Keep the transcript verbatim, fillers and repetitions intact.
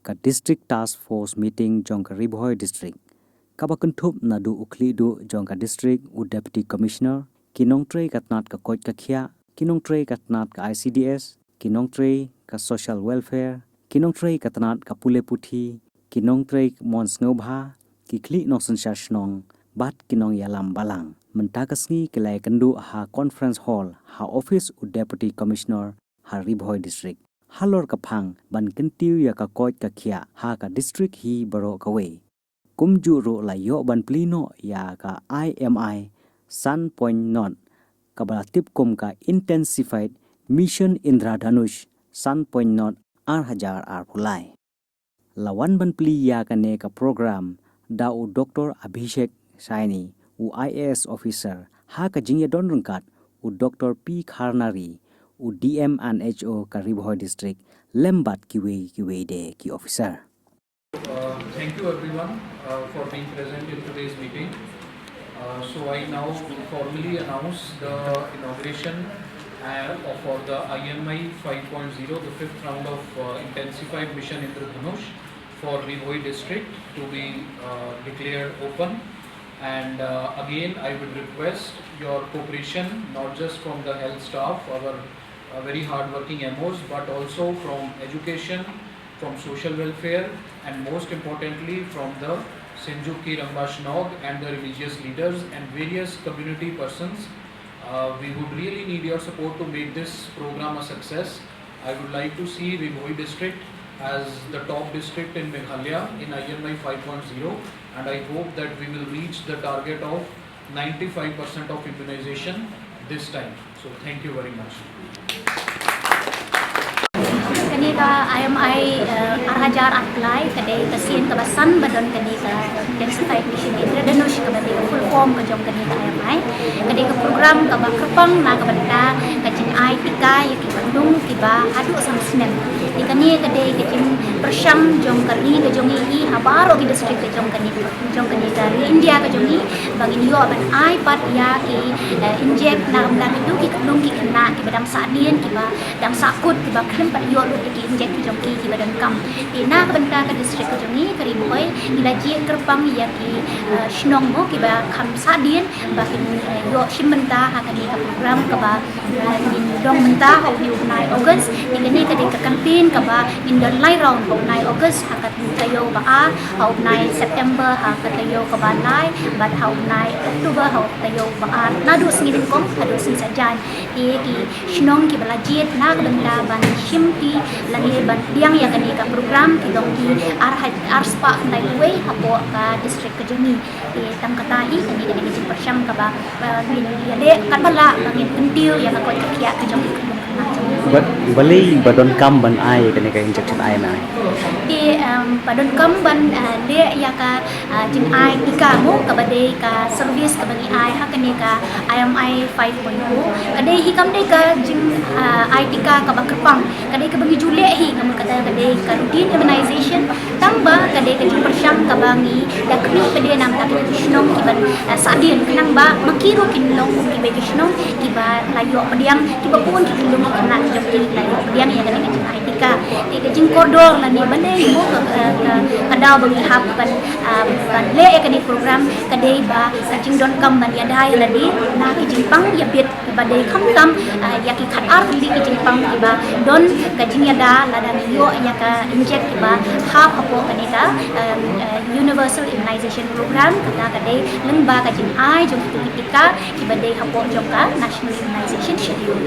Ka District Task Force Meeting jong ka Ri Bhoi District, kaba kynthup naduh u khlieh duh jong ka District, u Deputy Commissioner, ki nongtrei ka tnat ka koit ka khiah, ki nongtrei ka tnat ka I C D S, ki nongtrei ka Social Welfare, ki nongtrei ka tnat ka pule puthi, ki nongtrei mon sngewbha, ki khlieh nongsynshar shnong, bad ki nongïalam balang. Mynta ka sngi ki la ïakynduh ha Conference Hall, ha office u Deputy Commissioner, ha Ri Bhoi District, halor ka phang ban kyntiew ïa ka koit ka khiah ha ka district hi baroh kawei. Kumjuh ruh la ïoh ban plie noh ïa ka I M I san point nought, kaba la tip kum ka Intensified Mission Indradhanush san point nought ar hajar arphew lai. La wan ban plie ïa kane ka program da u Doctor Abhishek Saini, u I A S officer, ha ka jingïadon ryngkat u Doctor P Kharnari, u D M and H O ka Ri Bhoi District, lem bad kiwei kiwei de ki officer. Uh, thank you everyone, uh, for being present in today's meeting. Uh, so I now formally announce the inauguration, uh, for the I M I five point zero, the fifth round of, uh, Intensified Mission Indradhanush for Ri Bhoi District to be, uh, declared open. And, uh, again, I would request your cooperation, not just from the health staff, our, uh, very hard-working M Os, but also from education, from social welfare, and most importantly, from the Synjuk Ki Rangbah Shnong and the religious leaders and various community persons. Uh, we would really need your support to make this program a success. I would like to see Ri Bhoi district as the top district in Meghalaya in I M I five point zero, and I hope that we will reach the target of ninety-five percent of immunization this time. So thank you very much. Kane ka I M I, eh, ar hajar arphew lai, ka dei ka sien kaba san ba don kane ka Intensified Mission Indradhanush, kaba dei ka full form ka jong kane ka I M I. Ka dei ka program kaba kyrpang na ka bynta ka jingai tika ïa ki khunlung kiba haduh san snem. Te kane ka dei ka jingpyrshang jong ka ri ka jong ngi ha baroh ki district ka jong kane, jong kane ka ri India ka jong ngi, ba ngin ïoh ban ai pat ïa ki, eh, injek na ka bynta kito ki khunlung ki khynnah kiba dang sahdien, kiba dang sahkut, kiba khlem pat ïoh lut ïa ki injek ki jong ki kiba donkam. Te na ka bynta ka district ka jong ngi ka Ri Bhoi, ngi la jied kyrpang ïa ki, eh, shnong mo kiba kham sahdien ba kin, eh, ïoh shim bynta ha kane ka program kaba, eh, ngin long mynta ha une u bnai August. Te kane ka dei ka campaign kaba ngin don lai round, ha u bnai August ha ka taïew ba ar, ha u bnai September ha ka taïew kaba lai, bad ha u bnai October ha u taïew ba ar, naduh sngi nyngkong haduh sngi saitjaiñ. Te ki shnong kiba la jied na ka bynta ban shim ki lane ban pdiang ïa kane ka program ki long ki ar ha-, ar spah khyndai wei hapoh ka district ka jong ngi. Te tang kata hi kane ka dei ka jingpyrshang kaba, eh, ngin ïaleh katba lah ba ngin kyntiew ïa ka koit ka khiah ka jong ki khunlung khynnah jong ngi. Bad balei ba donkam ban ai kane ka injection I M I? Te, em, ba donkam ban, eh, leh ïa ka, eh, jingai tika mo kaba dei ka service kaba ngi ai ha kane ka I M I five point oh. Ka dei hi kam dei ka jing, eh, ai tika kaba kyrpang. Ka dei kaba ngi ju leh hi, ka mut kata ka dei ka routine immunization. Tang ba ka dei ka jingpyrshang kaba ngi da khmih pat de na ka bynta ki shnong kiba, eh, sahdien, khnang ba ma ki ruh kin long kum kiwei ki shnong kiba la ïoh pdiang, kiba bun ki khunlung ki khynnah ki jong ki la ïoh pdiang ïa kane ka jingai tika. Te ka jingkordor lane balei mo ka, ka, ka, ka daw ba ngi hap ban, ah, ban leh ïa kane program ka dei ba ka jingdonkam ban ïada ïa lade na ki jingpang ïa bit ba dei khamtam, ah, ïa ki khatar tylli ki jingpang kiba don ka jingïada lada ngi ïoh ïa ka injek kiba hap hapoh kane ka, em, eh, Universal Immunization Program, kata ka dei lyngba ka jingai jong kito ki tika kiba dei hapoh jong ka National Immunization Schedule.